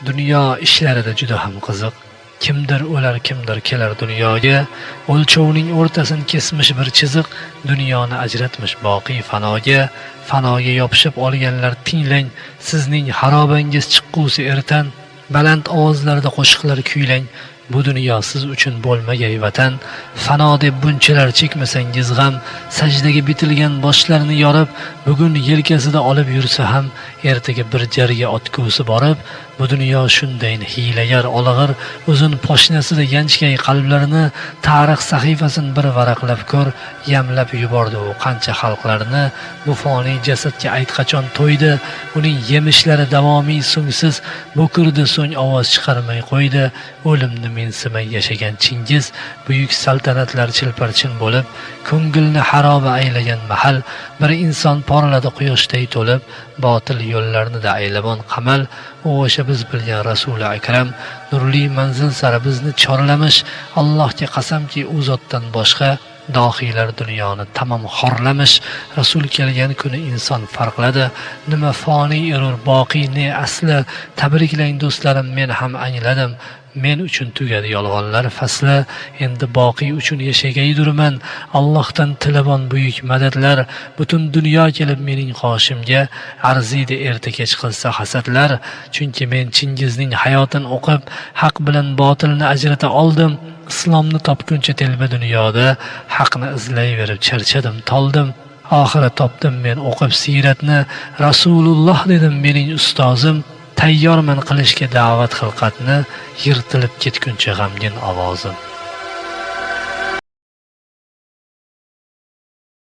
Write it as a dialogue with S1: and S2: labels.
S1: Dunyo ishlarida juda ham qiziq. Kimdir o'lar, kimdir kelar dunyoga. O'lchovning o'rtasin kesmish bir chiziq, dunyoni ajratmish boqiy fanoga. Fanoga yopishib olganlar tinglang, sizning harobangiz chiqqusi ertan. Baland ovozlarda qo'shiqlar kuylang, bu dunyo siz uchun bo'lmagay vatan. Fano deb bunchalar chekmasangiz g'am, sajdaga bitilgan boshlarni yorib, bugun yelkasida olib yursa ham, ertaga bir jarga otgusi borib, bu dunyo shundayin hiylagar olg'ir, uzun poshnasida yanchgay qalblarni, tarix sahifasin bir varaqlab ko'r, yamlab yubordi u qancha xalqlarni. Bu foniy jasadga ayt qachon to'ydi, uning yemishlari davomiy so'ngsiz, bo'kirdi so'ng ovoz chiqarmay qo'ydi. O'limni mensimay yashagan Chingiz, buyuk saltanatlar chilparchin bo'lib, ko'ngilni xaroba aylagan mahal, bir inson porladi quyoshday to'lib, botil yo'llarni da aylabon qamal. U o'sha biz bilgan Rasuli Akram, nurli manzil sari bizni chorlamish. Allohga qasamki, u zotdan boshqa dohiylar dunyoni tamom xorlamish. Rasul kelgan kuni inson farqladi, nima foniy erur boqiy ne asli. Tabriklang do'stlarim, men ham angladim, men uchun tugadi yolg'onlar fasli. Endi boqiy uchun yashagaydurman, Allohdan tilabon buyuk madadlar. Butun dunyo kelib mening qoshimga, arziydi erta kech qilsa hasadlar. Chunki men Chingizning hayotini o'qib, haq bilan botilni ajrata oldim. Islomni topguncha telba dunyoda, haqni izlayverib charchadim, toldim. Oxiri topdim men o'qib siyratni, Rasululloh dedim mening ustozim. Tayyorman qilishga da'vat xilqatni, yirtilib ketguncha g'amgin ovozim.